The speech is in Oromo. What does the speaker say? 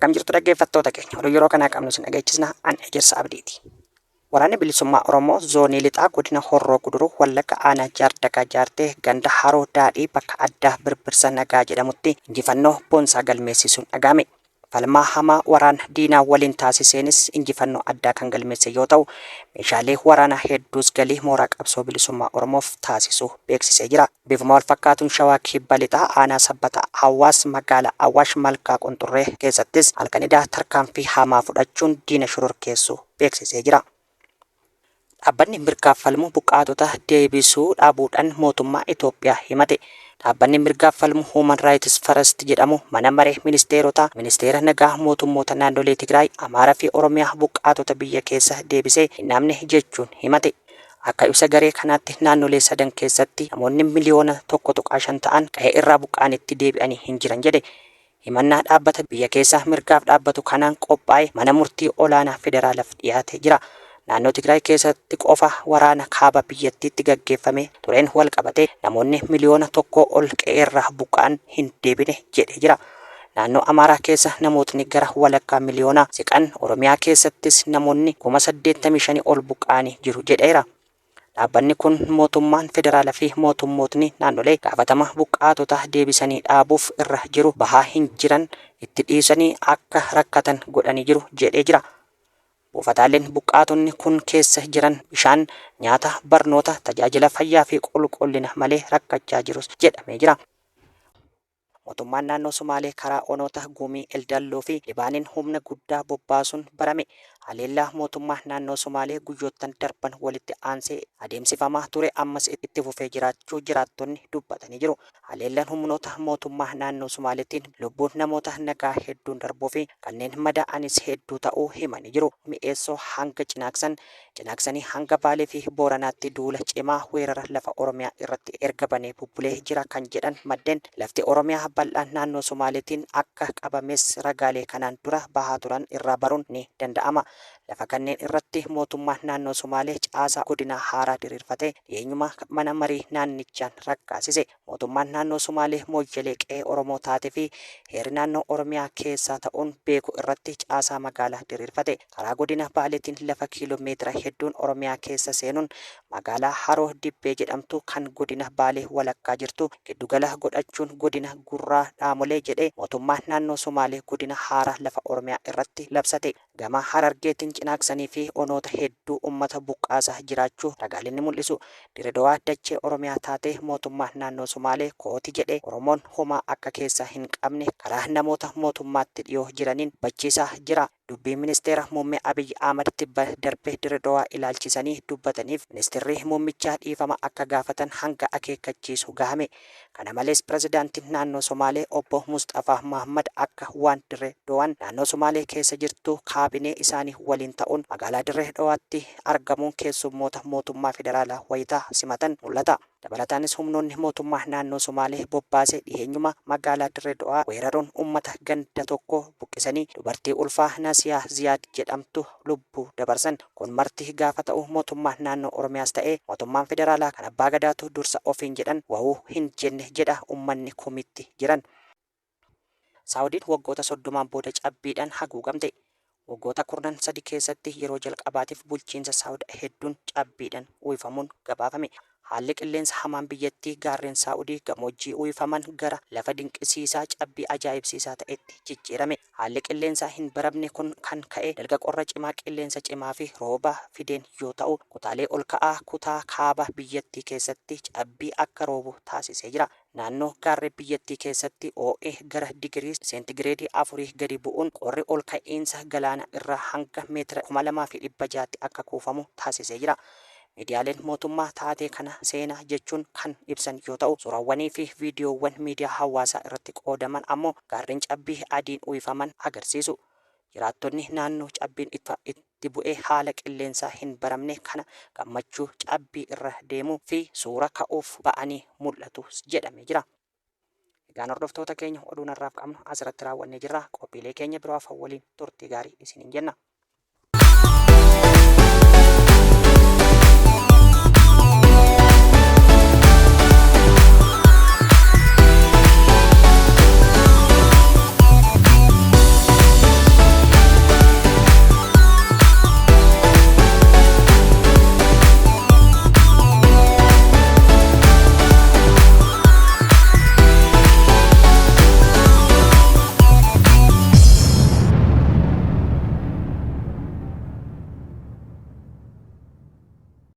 Akkam jirtu dhaggeeffattoota keenya, oduu yeroo kanaa qabnu isin dhageechisna, an Ejersa Abdiiti. Waraanni Bilisummaa Oromoo Zoonii Lixaa Godina Horroo Guduruu Wallagga Aanaa Jaardagaa Jaartee ganda Haroo Daadhii bakka addaa Birbirsa Nagaa jedhamutti injifannoo boonsaa galmeessisuun dhaga'ame. Falmaa hamaa waraana diinaa waliin taasiseenis injifannoo addaa kan galmeesse yoo ta'u, meeshaalee waraanaa hedduus galii mooraa qabsoo bilisummaa Oromoof taasisuu beeksisee jira. Bifuma walfakkaatuun Shawaa Kibba Lixaa Aanaa Sabbata Hawaas magaalaa Awaash Malkaa Qunxurree keessattis halkan edaa tarkaanfii hamaa fudhachuun diina shororkeessuu beeksisee jira. Dhaabbanni mirgaaf falmu buqqaatota deebisuu dhabuudhan mootummaa Itoophiyaa himate. Dhaabbanni mirgaaf falmu Human Rights First jedhamu mana maree ministeerotaa, ministeera nagaa mootummoota naannolee Tigraay, Amaaraa fi Oromiyaa buqqaatota biyya keessa deebisee hin dhaabne jechuun himate. Akka ibsa garee kanaatti naannolee sadan keessatti namoonni miliyoona 1.5 ta'an qa'ee irraa buqqa'anitti deebi'anii hin jiran jedhe. Himannaa dhaabbata biyya keessaa mirgaaf dhaabbatu kanaan qophaa'e mana murtii olaanaa federaalaf dhiyaate jira. Naannoo Tigraay keessatti qofa waraana kaaba biyyattiitti gaggeeffame tureen walqabatee namoonni miliyoona tokkoo ol qe'eerraa buqqa'an hin deebine jedhee jira. Naannoo Amaaraa keessa namootni gara walakkaa miliyoonaa siqan, Oromiyaa keessattis namoonni 85,000 ol buqqa'anii jiru jedheera. Dhaabbanni kun mootummaan federaala fi mootummootni naannolee gaafatama buqqaatota deebisanii dhaabuuf irra jiru bahaa hin jiran, itti dhiisanii akka rakkatan godhanii jiru jedhee jira. Buufataaleen buqqaatonni kun keessa jiran bishaan, nyaata, barnoota, tajaajila fayyaa fi qulqullina malee rakkachaa jirus jedhamee jira. Mootummaan naannoo Sumaalee karaa onoota Gumii Eldalloo fi Libaaniin humna guddaa bobbaasuun barame. Haleellaa mootummaa naannoo Sumaalee guyyoottan darban walitti aansee adeemsifamaa ture ammas itti fufee jiraachuu jiraattonni dubbatanii jiru. Haleellaan humnoota mootummaa naannoo Sumaaleetiin lubbuun namoota nagaa hedduun darbuu fi kanneen madaa'anis hedduu ta'uu himanii jiru. Mi'eessoo hanga Cinaaksan, Cinaaksanii hanga Baalee fi Booranaatti duula cimaa weerara lafa Oromiyaa irratti erga banee bubbulee jira kan jedhan maddeen, lafti Oromiyaa bal'aan naannoo Somaaleetiin akka qabames ragaalee kanaan dura bahaa turan irraa baruun ni danda'ama. Lafa kanneen irratti mootummaan naannoo Somaalee caasaa godinaa haaraa diriirfatee dhiyeenyuma mana marii naannichaan raggaasise. Mootummaan naannoo Sumaalee Mooyyalee qe'ee Oromoo taate fi heerri naannoo Oromiyaa keessaa ta'uun beeku irratti caasaa magaalaa diriirfate. Karaa godina Baaleetiin lafa kiiloo meetira hedduun Oromiyaa keessa seenuun magaalaa Haroo Dibbee jedhamtu kan godina Baalee walakkaa jirtu giddugala godhachuun godina Gurraa Dhaamolee jedhee mootummaan naannoo Sumaalee godina haaraa lafa Oromiyaa irratti labsate. Gama Harargeetiin Cinaaksanii fi onoota hedduu ummata buqqaasaa jiraachuu ragaaleen ni mul'isu. Diredowaa dachee Oromiyaa taate mootummaan naannoo Sumaalee kooti jedhee Oromoon homaa akka keessaa hin qabne karaa namoota mootummaatti dhiyoo jiraniin hubachiisaa jira. Dubbii Ministeera Muummee Abiy Ahmad tibba darbe Diredowaa ilaalchisanii dubbataniif Ministirri Muummichaa dhiifama akka gaafatan hanga akeekkachiisu gahame. Kana malees Pirezidaantiin Naannoo Somaalee Obbo Musxafaa Mahaammad akka waan Dirree Dhowaan Naannoo Somaalee keessa jirtuu kaabinee isaanii waliin ta'uun magaalaa Dirree Dhowaatti argamuun keessummoota mootummaa federaalaa wayita simatan mul'ata. Dabalataanis humnoonni mootummaa Naannoo Somaalee bobbaase dhiheenyuma magaalaa Dirree Dhowaa weeraruun ummata ganda tokkoo buqqisanii dubartii ulfaa Nasiyaa Ziyaad jedhamtu lubbuu dabarsan. Kun marti gaafa ta'u mootummaan naannoo Oromiyaas ta'ee mootummaan federaalaa kan abbaa gadaatu dursa ofiin jedhan wawuu hin jenne jedha ummanni komiitti jiran. Saawudiin waggoota 30n booda cabbiidhaan haguugamte. Waggoota kurnan sadi keessatti yeroo jalqabaatiif bulchiinsa Saawud hedduun cabbiidhaan uwwifamuun gabaafame. Haalli qilleensa hamaan biyyattii gaarreen Saa'udii gamoojjii uwwifaman gara lafa dinqisiisaa cabbii ajaa'ibsiisaa ta'etti jijjiirame. Haalli qilleensaa hin baramne kun kan ka'e dalga qorra cimaa, qilleensa cimaa fi rooba fideen yoo ta'u, kutaalee olka'aa kutaa kaaba biyyattii keessatti cabbii akka roobu taasisee jira. Naannoo gaarree biyyattii keessatti oo'i gara digirii seentigireedii afurii gadi bu'uun qorri olka'iinsa galaana irraa hanga meetira 2600tti akka kuufamu taasisee jira. Miidiyaaleen mootummaa taatee kana seenaa jechuun kan ibsan yoo ta'u, suuraawwanii fi viidiyoowwan miidiyaa hawaasaa irratti qoodaman ammoo gaarreen cabbii adiin uwwifaman agarsiisu. Jiraattonni naannoo cabbiin itti bu'e haala qilleensaa hin baramne kana gammachuu cabbii irra deemuu fi suura ka'uuf ba'anii mul'atu jedhamee jira. Egaan hordoftoota keenya oduun har'aaf qabnu asirratti raawwannee jirra. Qophiilee keenya biroo hafan waliin turtii gaarii isiniin jenna.